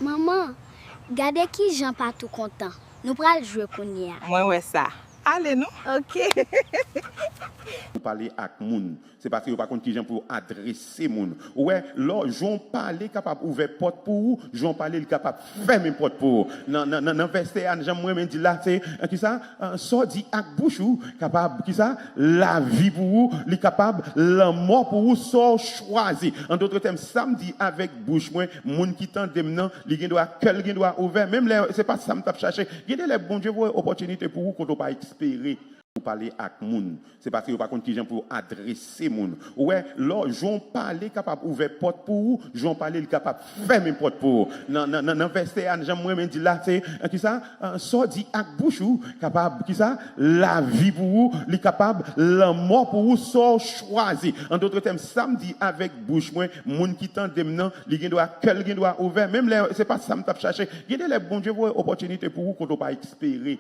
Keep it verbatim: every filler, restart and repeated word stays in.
Manman, gade kijan Patou kontan. Nou pral jwe kounye a. Mwen wè sa. Ale non. Ok. Ou pale ak moun, se paske yo pa konn kijan pou yo adrese moun. Ou wè, lò, jan w pale kapab ouvè pòt pou ou, jan w pale li kapab fèmen pòt pou ou. Nan, nan, nan, nan vèsè a, jan mwen renmen di la, se, an, kisa? An, sa w di ak bouch ou kapab, kisa? Lavi pou ou, li kapab lanmò pou ou, sa w chwazi. An dòt tèm, sa m di avèk bouch mwen, moun ki tande m nan, li gen dwa, kè l gen dwa ouvè. Menm lè se pa sa m t ap chache. Gen de lè Bondye voye opòtinite pou ou kote w pa espere. Ou pale ak moun, se paske yo pa konn kijan pou yo adrese moun. Ou wè, lò, jan w pale kapab ouvè pòt pou ou, jan w pale li kapab fèmen pòt pou ou. Nan, nan, nan, nan vèsè a, jan mwen renmen di la, se, an, kisa? An, sa w di ak bouch ou kapab, kisa? Lavi pou ou, li kapab lanmò pou ou, sa w chwazi. An dòt tèm, sa m di avèk bouch mwen, moun ki tande m nan, li gen dwa, kè l gen dwa ouvè. Menm lè se pa sa m t ap chache. Gen de lè Bondye voye opòtinite pou ou kote w pa espere.